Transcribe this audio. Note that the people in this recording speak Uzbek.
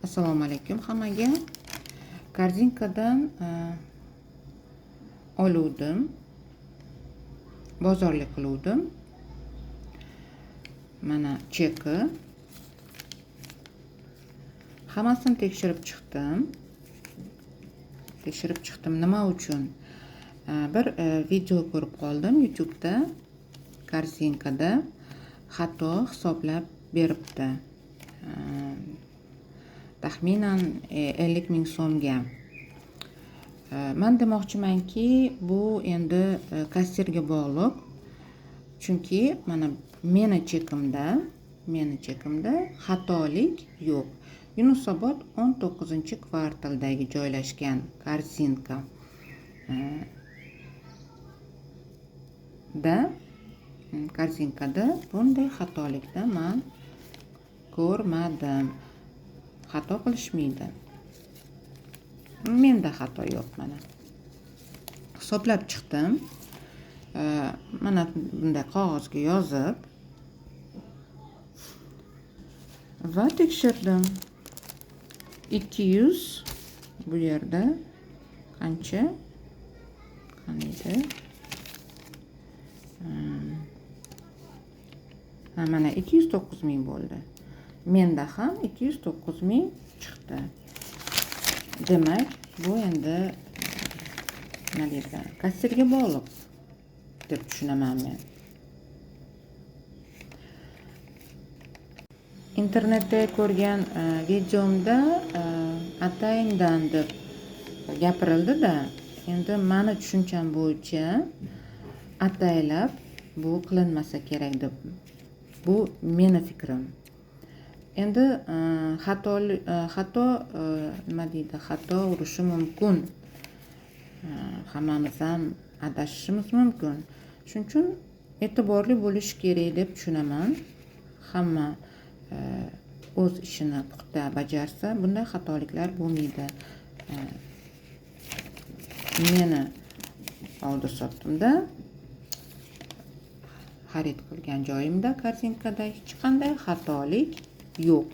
Assalomu alaykum hammaga. Korzinkadan oluvdim. Bozorlik qiluvdim. Mana cheki. Hammasini tekshirib chiqdim. Tekshirib chiqdim. Nima uchun? Bir video ko'rib qoldim YouTube'da. Korzinkada xato hisoblab beribdi. Taxminan 50 ming so'mga. Man demoqchimanki, bu endi kassirga bog'liq. Chunki mana meni chekimda xatolik yo'q. Yunusobod 19-kvartaldagi joylashgan Korzinka da Korzinkada bunday xatolikni man ko'rmadim. Xato qilishmaydi. Menda xato yo'q mana. Hisoblab chiqdim. Mana bunday qog'ozga yozib va tekshirdim. 200 bu yerda qancha? Qaniydi? Ha, mana 209 ming bo'ldi. Menda ham 209 ming chiqdi. Demak, bu endi nima deydi? Kassirga bog'liq deb tushunaman men. Internetda ko'rgan videomda atayindan deb gapirildi-da. Endi mani tushuncham bo'yicha ataylab bu qilinmasa kerak deb. Bu meni fikrim. Endi xato nima deydi? Xato urishi mumkin. Hammamiz ham adashishimiz mumkin. Shuning uchun e'tiborli bo'lish kerak deb tushunaman. Hamma o'z ishini puxta bajarsa, bunday xatoliklar bo'lmaydi. Meni oldi sotdimda xarid qilgan joyimda Korzinkada hech qanday xatolik yo'q.